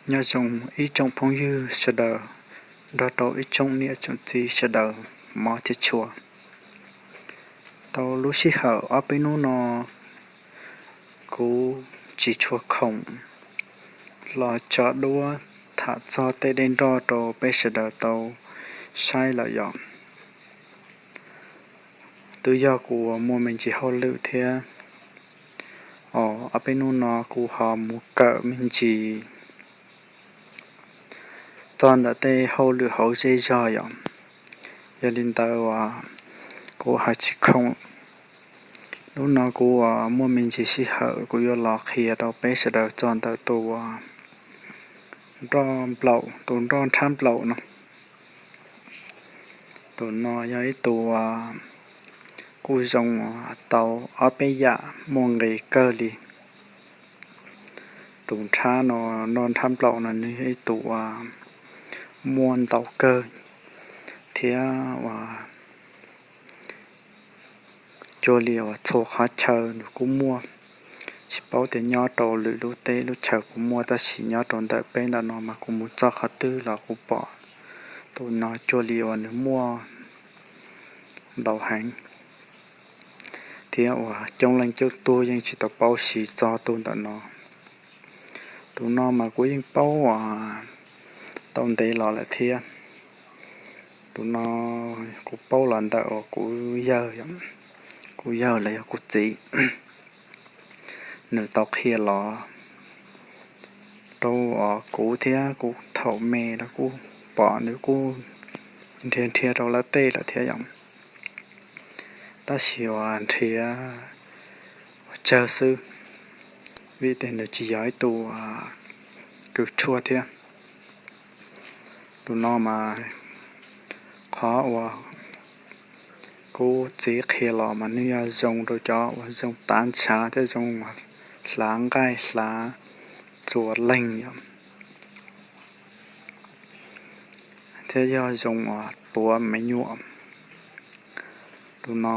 Nyob zoo ib tsoom phooj ywg sawv daws, nrog rau ib tsoom niam tsoom txiv sawv daws, mob thiab tshua. Tau lub sij hawm ob peb hnub no kuv tsis tshua khoom los tso duab tham txog tej dej nroj rau peb sawv daws tau saib lawm yom. Twb yog kuv uas muaj me ntsis hauj lwm thiab, ob peb hnub no kuv ho mus kawm me ntsis txog ntawm tej hauj lwm hauv zej zog yom. Yog li ntawd uas kuv ho tsis khoom. Hnub no kuv uas muaj me ntsis sij hawm kuv yuav los qhia rau peb sawv daws txog ntawm tus uas nroj nplaum, tus nroj nrhab nplaum no. Tus no yog ib tus uas kuj zoo tau ob peb yam muaj nqis kawg li. Tus nrhab no, nroj nrhab nplaum no nws yog ib tus uas muaj ntau kawg thiab uas cuag li uas txhua qhov chaw nws kuj muaj. Tsis paub tias nyob rau lwm lub teb lub chaw puas muaj, tab sis nyob rau ntawm peb ntawm no mas kuv mus txog qhov twg los kuv pom tus no cuag li uas nws muaj ntau heev thiab uas coob leej coob tug yeej tsis tau paub siv txog tus ntawm no. Tus no mas kuv yeej paub uas tau ntev los lawm thiab. Tus no kuv paub los ntawm uas kuv yawg, kuv yawg los yog kuv txiv, nws tau qhia los rau uas kuv thiab kuv thaum me los kuj pom nws kuj nrhiav nrhiav rau lawv tej lawm thiab yom. Tab sis uas nrhiav ua tsawg xwb, vim tias nws tsis yog ib tug kws tshuaj thiab. Tus no mas qhov uas kuv txiv qhia los mas nws yog zoo rau cov uas zoo tav ntshav thiab zoo hlav nqaij hlav txuas leeg yom, thiab yog zoo uas tuav me nyuam. Tus no,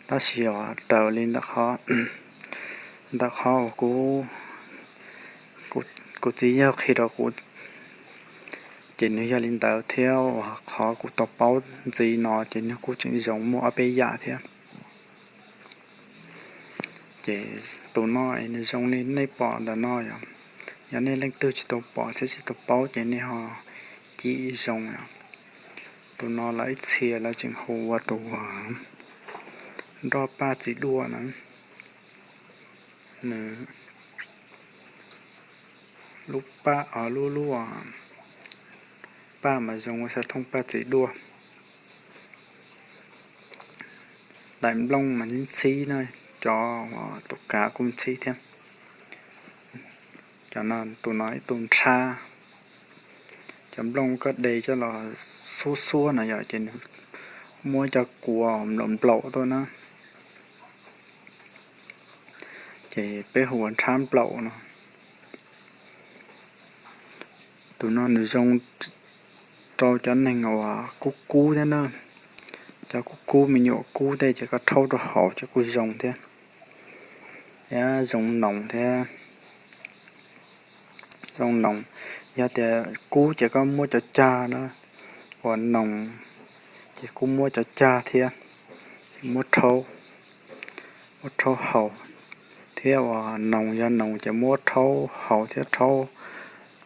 tab sis os raws li ntawm qhov, ntawm qhov uas kuv, kuv txiv yawg qhia rau kuv, ces nws yog li ntawd thiab uas qhov kuv tau paub ntxiv no ces nws kuj tseem zoo muaj ob peb yam thiab. Ces tus no es nws zoo li nej pom ntawm no yom. Yog nej leej twg tsis tau pom thiab tsis tau paub ces nej ho cim zoo yom. Tus no lawv ib txhia lawv tseem hu ua tus nroj paj txiv duaj na. Nws lub paj, lub, lub paj mas zoo ua xav thooj paj txiv duaj. Daim nplooj mas ntxhib ntxhib na, cov tus kav kuj ntxhib thiab. Cov no, tus no ib tug nrhab, cov nplooj koj de coj los xuab xuab no yom, ces nws muab cov kua nplaum nplaum tuaj na, ces peb hu ua nrhab nplaum no. Tus no nws zoo rau cov neeg uas kub kub thiab na, cov kub kub me nyuam kub tej ces koj rhaub rau haus ces kuj zoo thiab, thiab zoo noos thiab. Zoo noos, yog tias kub ces koj muab cov cag na, uas noos ces kuj muab cov cag thiab, muab rhaub, muab rhaub haus, thiab uas noos, yog noos ces muab rhaub haus thiab rhaub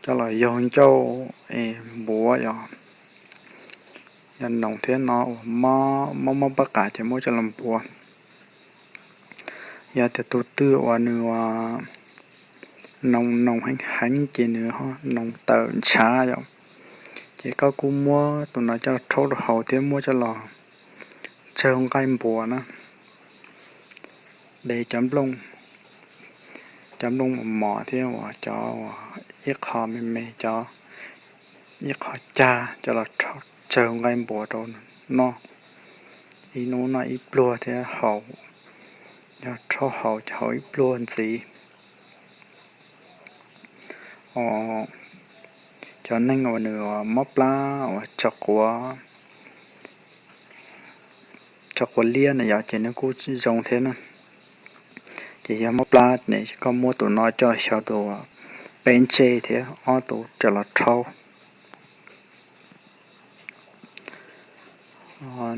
coj los yaug ncauj es npuav yom. Yog noos thiab no uas mob mob mob paj qas ces muab coj los npuav. Yog tias tus twg uas nws noos noos heev heev ces nws ho noos tawm ntshav yom, ces koj kuj muab tus no coj rhaub rau haus thiab muab coj los tsawg nqaij npuas na. De cov nplooj, cov nplooj mos mos thiab uas cov uas ib qho me me, cov ib qho cag coj los tsawg nqaij npuas rau noj. Ib hnub noj ib pluag thiab haus, yog rhaub haus ces haus ib pluag ntxiv. Os, cov neeg uas nws mob plab uas tso quav, tso quav liab na yom, ces nws kuj zoo thiab na. Ces yog mob plab ne ces koj muab tus no coj los xyaw rau peb ntsej thiab ob tug coj los rhaub.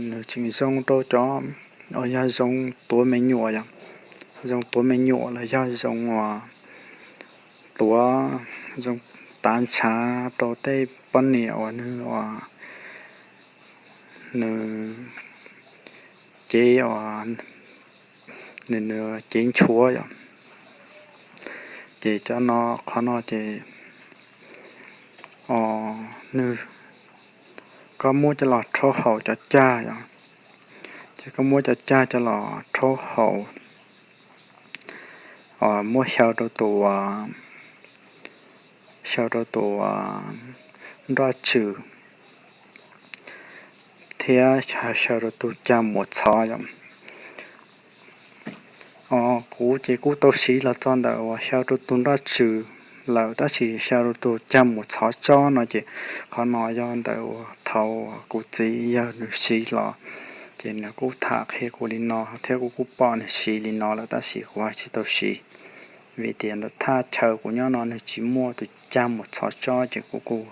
Nws tseem zoo rau cov uas yog zoo tuav me nyuam yom, zoo tuav me nyuam los yog zoo uas tuav, zoo tav ntshav rau tej poj niam uas nws, uas nws cev, nws, nws cev nchuav yom. Ces cov no, qhov no ces nws, koj muab coj los rhaub haus cov cag yom, ces koj muab cov cag coj los rhaub haus, muab xyaw rau tus, xyaw rau tus nroj tsws thiab xyaw rau tus cag muas txhov yom. Kuv ces kuj tau siv los txog ntawm uas xyaw rau tus nroj tsws lawm, tab sis xyaw rau tus cag muas txhov tsob no ces qhov no yog ntawm uas thaum kuv txiv yawg nws siv los, ces nws kuj tham qhia kuv li no thiab kuv kuj pom nws siv li no lawm tab sis kuv tsis tau siv, vim tias ntawm thaj chaw kuv nyob no nws tsis muaj tus cag muas txhov tsob ces kuv kuj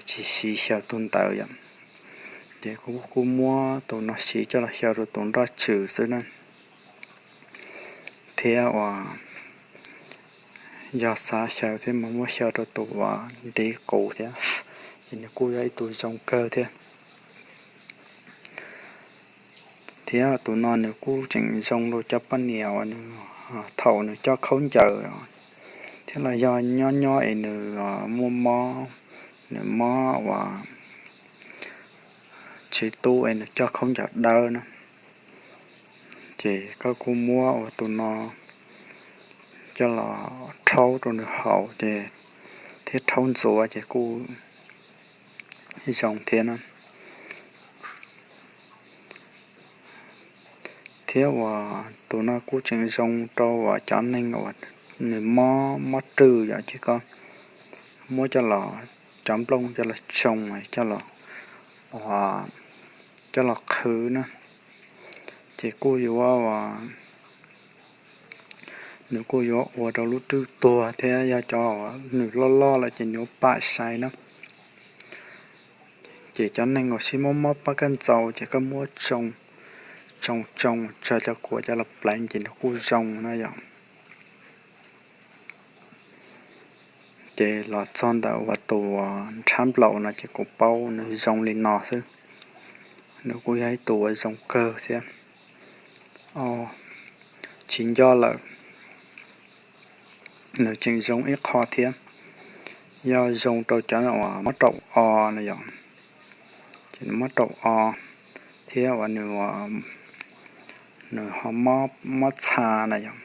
tsis siv xyaw tus ntawd yom. Ces kuv kuj muab tus no siv coj los xyaw rau tus nroj tsws xwb na. Thiab uas yog xav xyaw thiab mas muab xyaw rau tus uas ntiv qus thiab, ces nws kuj yog ib tug zoo kawg thiab. Thiab tus no nws kuj tseem zoo rau cov poj niam uas nws, thaum nws coj khaub ncaws thiab los yog nyob nyob es nws muaj mob, nws mob uas tsis tub es nws coj khaub ncaws dawb na, ces koj kuj muab uas tus no coj los rhaub rau nws haus ces, thiab rhaub ntxuav ces kuj zoo thiab na. Thiab uas tus no kuj tseem zoo rau uas cov neeg uas nws mob, mob rwg yom, ces koj muab coj los, cov nplooj coj los tsoo, coj los, coj los qhwv na, ces kuj yuav, nws kuj yuav ua rau lub rwg tuag thiab yog cov nws loj loj lawm ces nws yuav pam sai na. Ces cov neeg uas sib mob mob pab kab ntxaus ces koj muab tsoo, tsoo tsoo tsawg cov kua coj los pleev ces nws kuj zoo na yom. Ces los txog ntawm uas tus nrhab nplaum no ces kuv paub nws zoo li no xwb. Nws kuj yog ib tug uas zoo kawg thiab. Tsis nco lawm, nws tseem zoo ib qho thiab, yog zoo rau cov uas mob raum o no yom. Ces nws mob raum o thiab uas nws, nws ho mob txha na yom,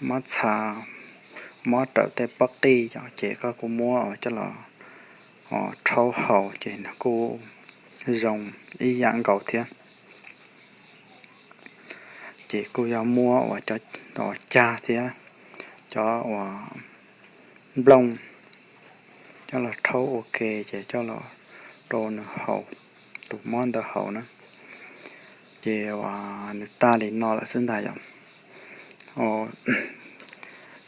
mob txha, mob raws tej pob qij yom, ces koj kuj muab coj los rhaub haus ces nws kuj zoo ib yam nkaus thiab. Ces kuj yog muab uas cov cag thiab cov uas nplooj coj los rhaub ua ke ces coj los rau nws haus, tus mob ntawd haus na. Ces uas nws tag li no lawm xwb ntag yom.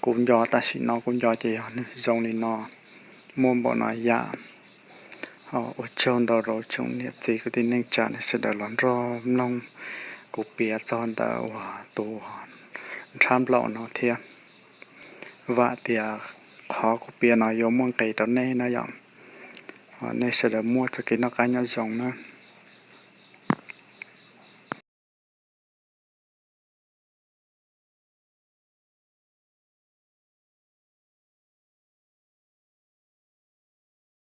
Kuv nco tam sim no kuv nco ces yog nws zoo li no, muaj npaum no yam. Ua tsaug ntau rau tsoom niam txiv kwv tij neej tsa nej sawv daws los nrog mloog kuv piav txog ntawm uas tus nrhab nplaum no thiab. Vam tias qhov kuv piav no yuav muaj nqis rau nej na yom. Nej sawv daws muaj txoj kev noj qab nyob zoo na.